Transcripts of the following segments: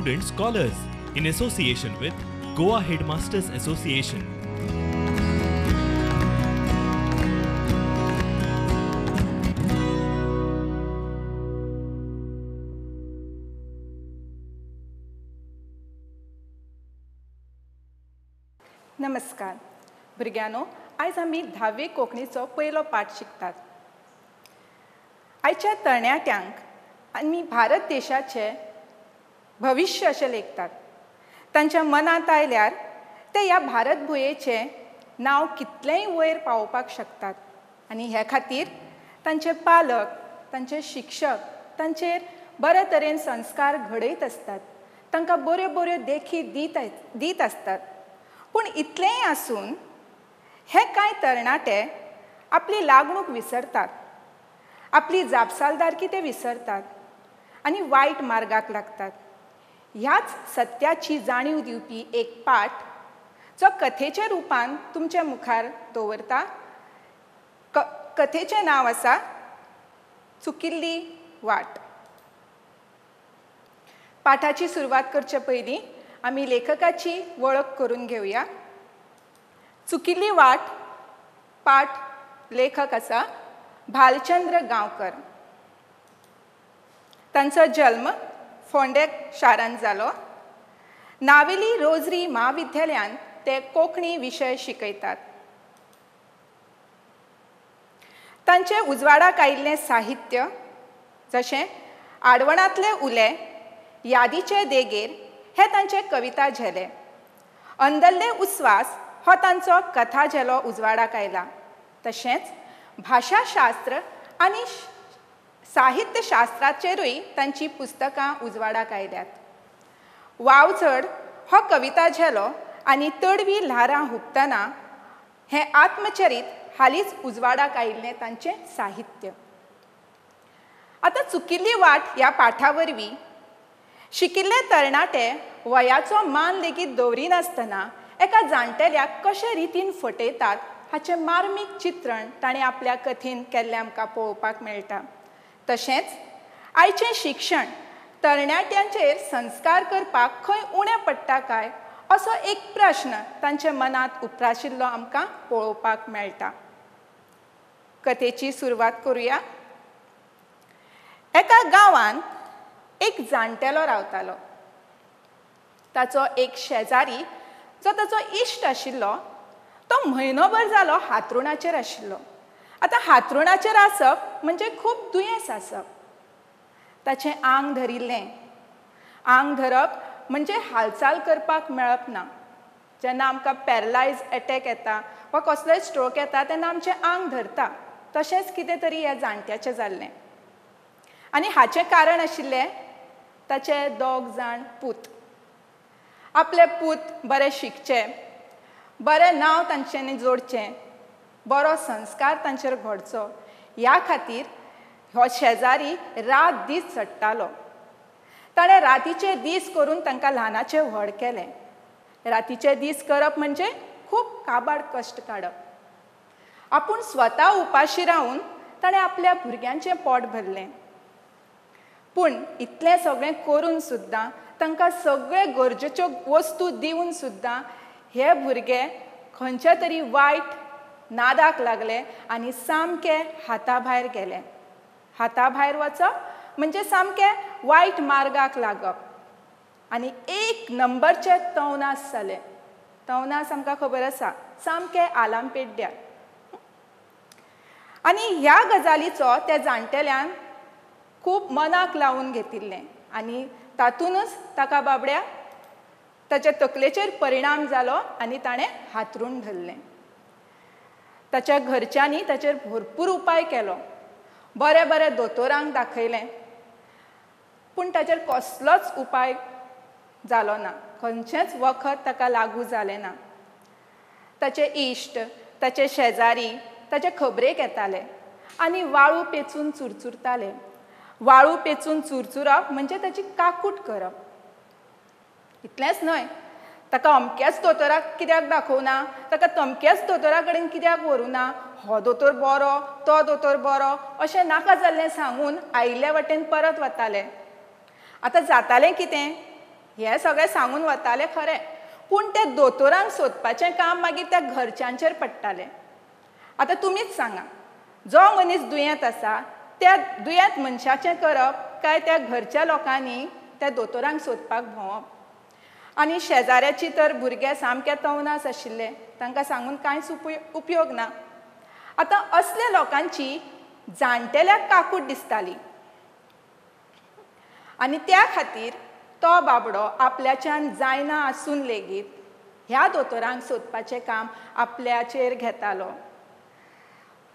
Student Scholars in association with Goa Headmasters Association. नमस्कार भुरग्यांनो, आयज आमी धावे कोंकणीचो पयलो पाठ शिकतात. आयच्या तरणाट्यांक आमी भारत देशाचे भविश्य अशें लेखतात. तांच्या मनांत आयल्यार ते ह्या भारत भुंयेचें नांव कितलेंय वयर पावोवपाक शकतात आनी हे खातीर तांचे पालक, तांचे शिक्षक तांचेर बरे तरेन संस्कार घडयत आसतात, तांकां बऱ्यो बऱ्यो देखी दीत आसतात. पूण इतलेंय आसून हे कांय तरणाटे आपली लागणूक विसरतात, आपली जापसालदारकी ते विसरतात आनी वायट मार्गाक लागतात. ह्याच सत्याची जाणीव दिवपी एक पाठ जो कथेच्या रुपान तुमच्या मुखार दवरता. कथेचें नांव आसा चुकिल्ली वाट. पाठाची सुरवात करचे पयलीं आमी लेखकाची वळख करून घेवया. चुकिल्ली वाट पाठ लेखक आसा भालचंद्र गांवकर. तांचो जल्म फोंडे शारांत जालो. नावेली रोजरी म्हाविद्यालयांत ते कोंकणी विशय शिकयतात. तांचे उजवाडाक आयिल्लें साहित्य जशें आडवणांतले उले, यादीचे देगेर हे तांचे कविता झेले, अंदल्ले उस्वास हो तांचो कथा झेलो उजवाडाक आयला. तशेंच भाशाशास्त्र आनी साहित्यशास्त्राचेरूय तांची पुस्तकां उजवाडाक आयल्यात. वावझड हो कविता झेलो आनी तडवी ल्हारां हुपतना हें आत्मचरित हालींच उजवाडाक आयिल्लें तांचें साहित्य. आतां चुकिल्ली वाट ह्या पाठा वरवीं शिकिल्ले तरणाटे वयाचो मान लेगीत दवरिनासतना एका जाणटेल्याक कशे रितीन फटयतात हाचें मार्मीक चित्रण ताणें आपल्या कथेन केल्लें आमकां पळोवपाक मेळटा. तशेंच आयचें शिक्षण तरणाट्यांचेर संस्कार करपाक खंय उणें पडटा काय असो एक प्रश्न तांच्या मनांत उप्राशिल्लो आमकां पळोवपाक मेळटा. कथेची सुरवात करुया. एका गांवांत एक जाणटेलो रावतालो. ताचो एक शेजारी जो ताचो इश्ट आशिल्लो तो म्हयनोभर जालो हातरुणाचेर आशिल्लो. आतां हातरुणाचेर आसप म्हणजे खूब दुयेंस आसप. ताचें आंग धरिल्लें. आंग धरप म्हणजे हालचाल करपाक मेळप ना. जेन्ना आमकां पॅरलायज एटॅक येता वा कसलोय स्ट्रोक येता तेन्ना आमचें आंग धरता. तशेंच कितें तरी ह्या जाणट्याचें जाल्लें आनी हाचें कारण आशिल्लें ताचे दोग जाण पूत. आपले पूत बरे शिकचे, बरें नांव तांच्यांनी जोडचें, बरो संस्कार तांचेर घडचो ह्या खातीर हो शेजारी रात दीस चडटालो. ताणें रातीचे दीस करून तांकां ल्हानाचे व्हड केले. रातीचे दीस करप म्हणजे खूब काबाड कश्ट काडप. आपूण स्वता उपाशी रावन ताणें आपल्या भुरग्यांचें पोट भरलें. पूण इतलें सगळें करून सुद्दां तांकां सगळे गरजेच्यो वस्तू दिवन सुद्दां हे भुरगे खंयच्या तरी वायट नादाक लागले आनी सामके हाता भायर गेले. हाता भायर वचप म्हणजे सामके वायट मार्गाक लागप आनी एक नंबरचे तवनास जाले. तवनास आमकां खबर आसा, सामके आलामपेड्ड्यार. आनी ह्या गजालीचो त्या जाणटेल्यान खूब मनाक लावन घेतिल्लें आनी तातूंतच ताका बाबड्या ताच्या तकलेचेर परिणाम जालो आनी ताणें हातरूण धरलें. ताच्या घरच्यांनी ताचेर भरपूर उपाय केलो, बरे बरे दोतोरांक दाखयलें, पूण ताचेर कसलोच उपाय जालो ना. खंयचेंच वखद ताका लागू जालें ना. ताचे इश्ट, ताचे शेजारी ताचे खबरेक येताले आनी वाळू पेचून चुरचुरताले. वाळू पेचून चुरचुरप म्हणजे ताची काकूट करप. इतलेंच न्हय, ताका अमक्याच दोतोराक कित्याक दाखोवना, ताका तमक्याच दोतोरा कडेन कित्याक व्हरूना, हो दोतोर बरो तो दोतोर बरो अशें नाका जाल्लें सांगून आयिल्ले वाटेन परत वताले. आतां जातालें कितें, हें सगळें सांगून वताले खरें, पूण ते दोतोरांक सोदपाचें काम मागीर त्या घरच्यांचेर पडटालें. आतां तुमीच सांगा, जो मनीस दुयेंत आसा त्या दुयेंत मनशाचें करप काय त्या घरच्या लोकांनी त्या दोतोरांक सोदपाक भोंवप? आनी शेजाऱ्याची तर भुरगे सामके तवनास आशिल्ले, तांकां सांगून कांयच उपयोग ना. आतां असल्या लोकांची जाणटेल्याक काकूट दिसताली आनी त्या खातीर तो बाबडो आपल्याच्यान जायना आसून लेगीत ह्या दोतोरांक सोदपाचें काम आपल्याचेर घेतालो.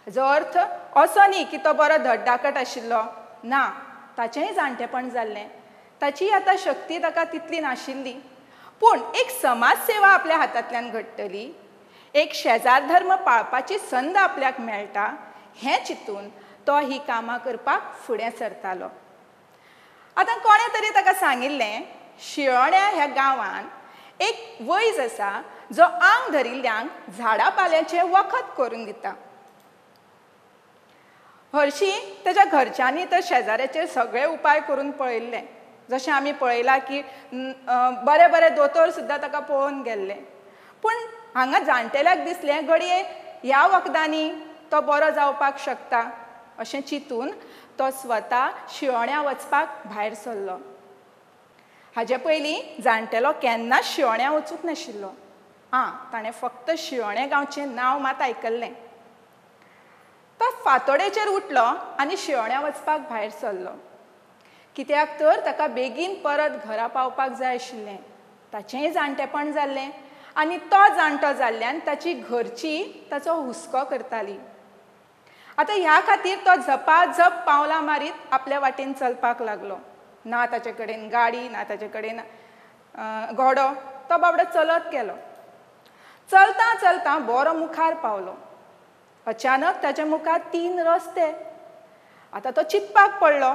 हाजो अर्थ असो न्ही की तो बरो धडधाकट आशिल्लो ना, ताचेंय जाणटेपण जाल्लें, ताची आतां शक्ती ताका तितली नाशिल्ली. पूण एक समाज सेवा आपल्या हातांतल्यान घडटली, एक शेजार धर्म पाळपाची संद आपल्याक मेळटा हें चिंतून तो ही कामां करपाक फुडें सरतालो. आतां कोणें तरी ताका सांगिल्लें, शिळोण्या ह्या गांवांत एक वैज आसा जो आंग धरिल्ल्यांक झाडा पाल्याचें वखद करून दिता. हरशीं ताच्या घरच्यांनी तर शेजाऱ्याचेर सगळे उपाय करून पळयल्ले, जशें आमी पळयलां की बरे बरे दोतोर सुद्दां ताका पळोवन गेल्ले. पूण हांगा जाणटेल्याक दिसलें घडये ह्या वखदांनी तो बरो जावपाक शकता अशें चिंतून तो स्वता शिळोण्या वचपाक भायर सरलो. हाजे पयलीं जाणटेलो केन्नाच शिळोण्या वचूंक नाशिल्लो. आं, ताणें फक्त शिळोणें गांवचें नांव मात आयकल्लें. तो फांतोडेचेर उठलो आनी शिळोण्या वचपाक भायर सरलो, कित्याक तर ताका बेगीन परत घरा पावपाक जाय आशिल्लें. ताचेंय जाणटेपण जाल्लें आनी तो जाणटो जाल्ल्यान ताची घरची ताचो हुस्को करताली. आतां ह्या खातीर तो झपाझप पावलां मारीत आपल्या वाटेन चलपाक लागलो. ना ताचे कडेन गाडी, ना ताचे कडेन घोडो, तो बाबडो चलत गेलो. चलतां चलतां बरो मुखार पावलो. अचानक ताच्या मुखार 3 रस्ते. आतां तो चिंतपाक पडलो,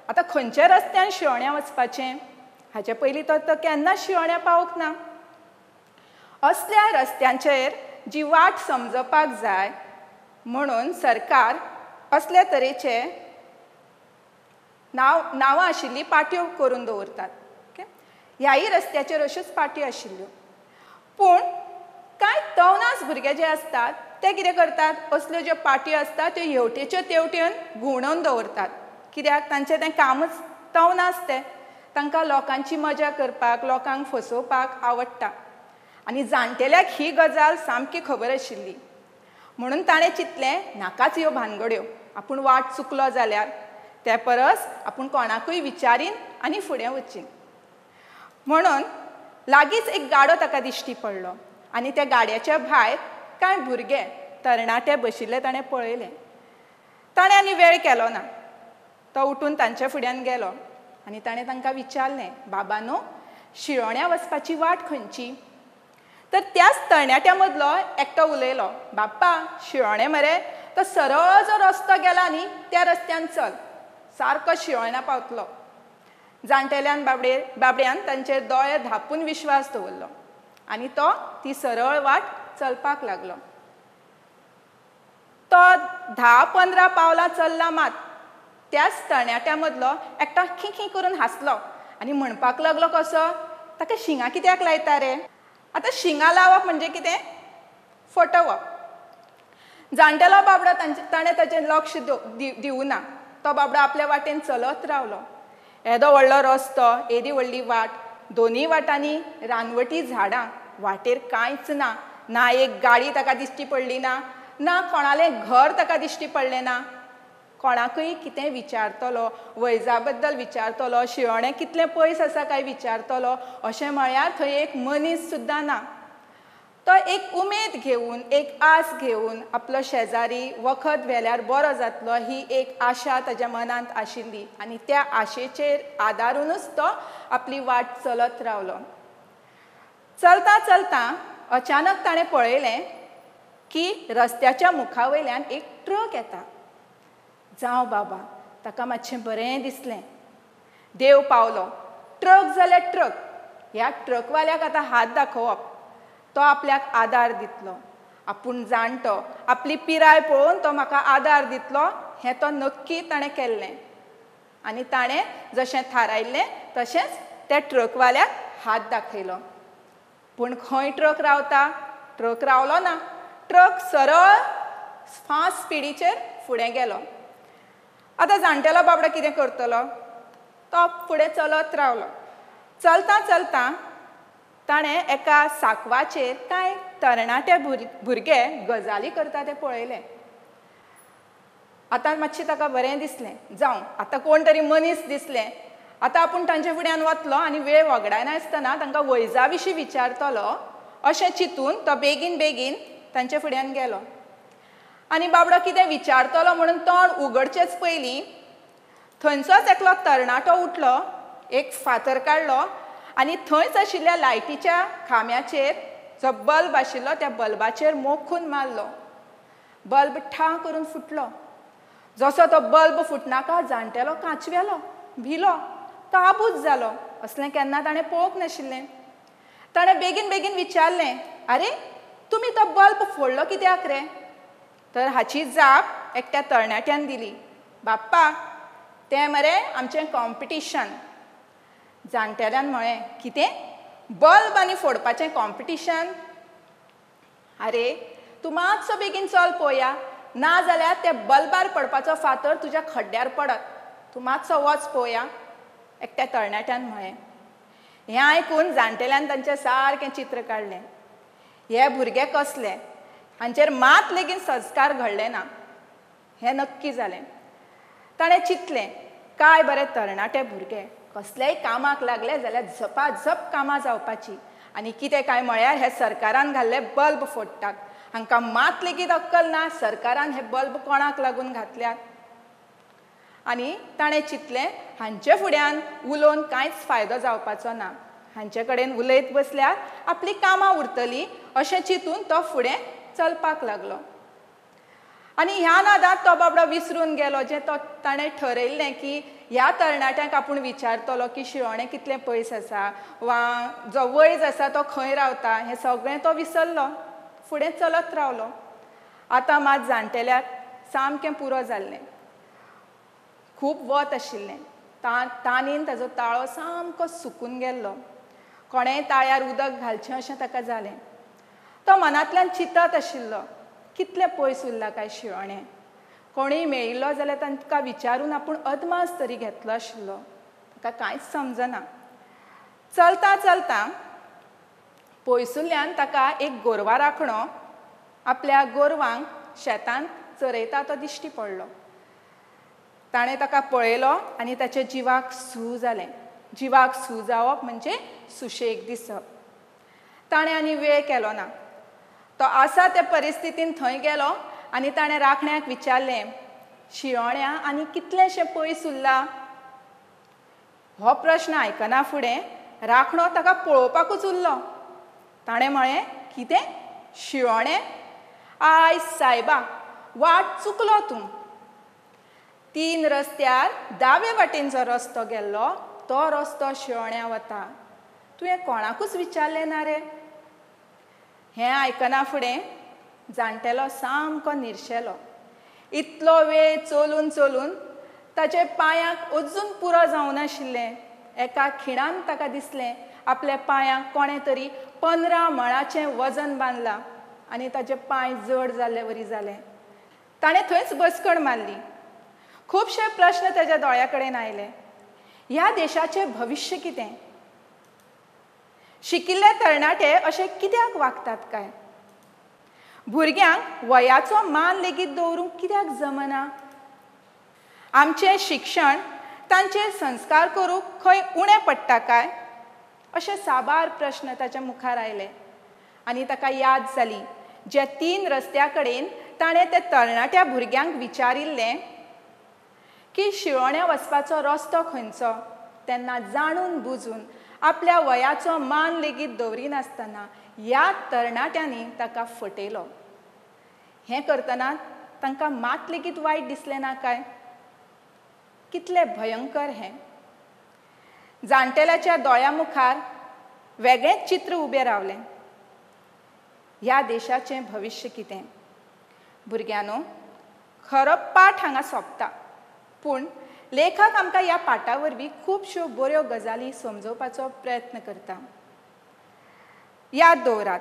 आतां खंयच्या रस्त्यान शिळोण्या वचपाचें? हाचे पयलीं तो केन्नाच शिळोण्या पावूंक ना. असल्या रस्त्यांचेर जी वाट समजपाक जाय म्हणून सरकार असल्या तरेचे नांवां आशिल्लीं पाट्यो करून दवरतात. ओके, ह्याय रस्त्याचेर अश्योच पाट्यो आशिल्ल्यो. पूण कांय तवनास भुरगे जे आसतात ते कितें करतात, असल्यो ज्यो पाट्यो आसतात त्यो हेवटेच्यो तेवटेन घुंवडोवन दवरतात. कित्याक तांचें तें कामच तवनास, तें तांकां लोकांची मजा करपाक, लोकांक फसोवपाक आवडटा. आनी जाणटेल्याक ही गजाल सामकी खबर आशिल्ली, म्हणून ताणें चिंतलें नाकाच ह्यो भानगड्यो, आपूण वाट चुकलो जाल्यार ते परस आपूण कोणाकूय विचारीन आनी फुडें वचीन. म्हणून लागींच एक गाडो ताका दिश्टी पडलो आनी त्या गाड्याच्या भायर कांय भुरगे तरणाटे बशिल्ले ताणें पळयले. ताणें आनी वेळ केलो ना, तो उठून तांच्या फुड्यान गेलो आनी ताणें तांकां विचारलें, बाबानो, शिळोण्या वचपाची वाट खंयची? तर त्याच तरणाट्या मदलो एकटो उलयलो, बाप्पा शिळोणें मरे, तो सरळ जो रस्तो गेला न्ही त्या रस्त्यान चल, सारको शिळोण्या पावतलो. जाणटेल्यान बाबड्यान तांचेर दोळे धापून विश्वास दवरलो आनी तो ती सरळ वाट चलपाक लागलो. तो 10-15 पावलां चल्ला मात, त्याच तरणाट्या मदलो एकटो खी खी करून हांसलो आनी म्हणपाक लागलो, कसो ताका शिंगां कित्याक लायता रे? आतां शिंगां लावप म्हणजे कितें? फटोवप. जाणटेलो बाबडो ताणें ताचें लक्ष दिवना, तो बाबडो आपल्या वाटेन चलत रावलो. येदो व्हडलो रस्तो, येदी व्हडली वाट, दोनूय वाटांनी रानवटी झाडां, वाटेर कांयच ना, ना एक गाडी ताका दिश्टी पडली ना, ना कोणालें घर ताका दिश्टी पडलें ना. कोणाकूय कितें विचारतलो, वैजा बद्दल विचारतलो, शिळोणें कितलें पयस आसा काय विचारतलो, अशें म्हळ्यार थंय एक मनीस सुद्दां ना. तो एक उमेद घेवन, एक आस घेवन आपलो शेजारी वखद व्हेल्यार बरो जातलो ही एक आशा ताच्या मनांत आशिल्ली आनी त्या आशेचेर आदारुनूच तो आपली वाट चलत रावलो. चलता चलता अचानक ताणें पळयलें की रस्त्याच्या मुखा वयल्यान एक ट्रक येता. जावं बाबा, ताका मातशें बरें दिसलें, देव पावलो. ट्रक जाल्यार ट्रक, ह्या ट्रकवाल्याक आतां हात दाखोवप, तो आपल्याक आदार दितलो, आपूण जाणटो, आपली पिराय पळोवन तो म्हाका आदार दितलो हें तो नक्की ताणें केल्लें. आनी ताणें जशें थारायल्लें तशेंच त्या ट्रकवाल्याक हात दाखयलो. पूण खंय ट्रक रावता? ट्रक रावलो ना. ट्रक सरळ फास्ट स्पिडीचेर फुडें गेलो. आतां जाणटेलो बाबडो कितें करतलो? तो फुडें चलत रावलो. चलता चलता ताणें एका सांकवाचेर कांय तरणाटे भुरगे गजाली करता ते पळयले. आतां मातशें ताका बरें दिसलें, जावं आतां कोण तरी मनीस दिसलें, आतां आपूण तांचे फुड्यान वतलो आनी वेळ वगडायनासतना तांकां वैजा विशीं विचारतलो अशें चिंतून तो बेगीन बेगीन तांचे फुड्यान गेलो. आनी बाबडो कितें विचारतलो म्हणून तोंड उगडचेच पयलीं थंयचोच एकलो तरणाटो उठलो, एक फातर काडलो आनी थंयच आशिल्ल्या लायटीच्या खांब्याचेर जो बल्ब आशिल्लो त्या बल्बाचेर मोखून मारलो. बल्ब ठा करून फुटलो. जसो तो बल्ब फुटनाका जाणटेलो कांचवेलो, भिलो, काबूज जालो. असलें केन्ना ताणें पळोवंक नाशिल्लें. ताणें बेगीन बेगीन विचारलें, आरे तुमी तो बल्ब फोडलो कित्याक रे? तर हाची जाप एकट्या तरणाट्यान दिली, बाप्पा तें मरे आमचें कॉम्पिटिशन. जाणटेल्यान म्हळें, कितें? बल्ब आनी फोडपाचें कॉम्पिटिशन? आरे तूं मातसो बेगीन चल पळोवया, ना जाल्यार त्या बल्बार पडपाचो फातर तुज्या खड्ड्यार पडत, तूं मातसो वच पळोवया, एकट्या तरणाट्यान म्हळें. हें आयकून जाणटेल्यान तांचें सारकें चित्र काडलें. हे भुरगे कसले, हांचेर मात लेगीत संस्कार घडले ना हें नक्की जालें. ताणें चिंतलें, काय बरे तरणाटे भुरगे, कसलेय कामाक लागले जाल्यार झपाझप कामां जावपाची, आनी कितें काय म्हळ्यार हे सरकारान घाल्ले बल्ब फोडटात, हांकां मात लेगीत अक्कल ना सरकारान हे बल्ब कोणाक लागून घातल्यात. आनी ताणें चिंतलें, हांचे फुड्यान उलोवन कांयच फायदो जावपाचो ना, हांचे कडेन उलयत बसल्यार आपली कामां उरतलीं अशें चिंतून तो फुडें चलपाक लागलो. आनी ह्या नादांत तो बाबडो विसरून गेलो जें तो ताणें ठरयल्लें की ह्या तरणाट्यांक आपूण विचारतलो की शिळोणें कितलें पयस आसा वा जो वैज आसा तो खंय रावता, हें सगळें तो विसरलो, फुडें चलत रावलो. आतां मात जाणटेल्याक सामकें पुरो जाल्लें. खूब वत आशिल्लें, तानीन ताजो ताळो सामको सुकून गेल्लो. कोणेंय ताळ्यार उदक घालचें अशें ताका जालें. तो मनांतल्यान चिंतत आशिल्लो, कितलें पयस उरलां काय शिळोणें, कोणूय मेळिल्लो जाल्यार तांकां विचारून आपूण अदमास तरी घेतलो आशिल्लो. ताका कांयच समजना. चलता चलता पयसुल्ल्यान ताका एक गोरवां राखणो आपल्या गोरवांक शेतांत चरयता तो दिश्टी पडलो. ताणें ताका पळयलो आनी ताच्या जिवाक सू जालें. जिवाक सू जावप म्हणजे सुशेग दिसप. ताणें आनी वेळ केलो ना. तो आसा त्या परिस्थितीन थंय गेलो आनी ताणें राखण्याक विचारलें, शिळोण्या आनी कितलेंशें पयस उरलां? हो प्रश्न आयकना फुडें राखणो ताका पळोवपाकूच उरलो. ताणें म्हळें, कितें? शिळोणें? I सायबा, वाट चुकलो तूं. 3 रस्त्यार दावे वाटेन जो रस्तो गेल्लो तो रस्तो शिळोण्या वता, तुवें कोणाकूच विचारलें ना रे? हें आयकना फुडें जाणटेलो सामको निर्शेलो. इतलो वेळ चलून चलून ताचे पांयांक अजून पुरो जावनाशिल्लें. एका खिणान ताका दिसलें आपल्या पांयांक कोणें तरी 15 मळाचें वजन बांदलां आनी ताचे पांय जड जाल्ले वरी जाले. ताणें थंयच बसकण मारली. खुबशे प्रश्न ताच्या दोळ्या कडेन आयले. ह्या देशाचें भविश्य कितें? शिकिल्ले तरणाटे अशे कित्याक वागतात काय? भुरग्यांक वयाचो मान लेगीत दवरूंक कित्याक जमना? आमचें शिक्षण तांचेर संस्कार करूंक खंय उणें पडटा काय? अशे साबार प्रश्न ताच्या मुखार आयले आनी ताका याद जाली ज्या 3 रस्त्या कडेन ताणें त्या तरणाट्या भुरग्यांक विचारिल्लें की शिळोण्या वचपाचो रस्तो खंयचो, तेन्ना जाणून बुजून आपल्या वयाचो मान लेगीत दवरिनासतना ह्या तरणाट्यांनी ताका फटयलो. हें करतना तांकां मात लेगीत वायट दिसलें ना काय? कितलें भयंकर हें. जाणटेल्याच्या दोळ्या मुखार वेगळेंच चित्र उबें रावलें. ह्या देशाचें भविश्य कितें? भुरग्यांनो, खरो पाठ हांगा सोंपता, पूण लेखक आमकां ह्या पाठा वरवीं खुबश्यो बऱ्यो गजाली समजोवपाचो प्रयत्न करता. याद दवरात,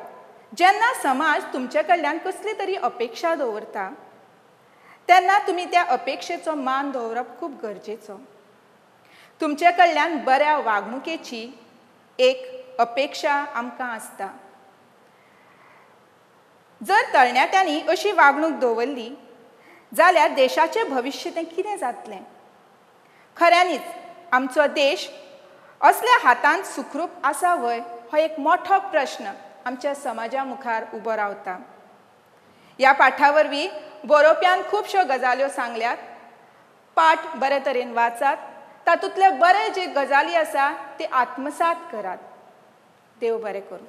जेन्ना समाज तुमचे कडल्यान कसली तरी अपेक्षा दवरता तेन्ना तुमी त्या अपेक्षेचो मान दवरप खूब गरजेचो. तुमचे कडल्यान बऱ्या वागणुकेची एक अपेक्षा आमकां आसता. जर तरणाट्यांनी अशी वागणूक दवरली जाल्यार देशाचें भविश्य तें कितें जातलें? खऱ्यांनीच आमचो देश असल्या हातांत सुखरूप आसा व्हय, हो एक मोठो प्रश्न आमच्या समाजा मुखार उबो रावता. ह्या पाठा वरवीं बरोवप्यान खुबश्यो गजाल्यो सांगल्यात. पाठ बरे तरेन वाचात, तातूंतले बरे जे गजाली आसा ते आत्मसात करात. देव बरें करूं.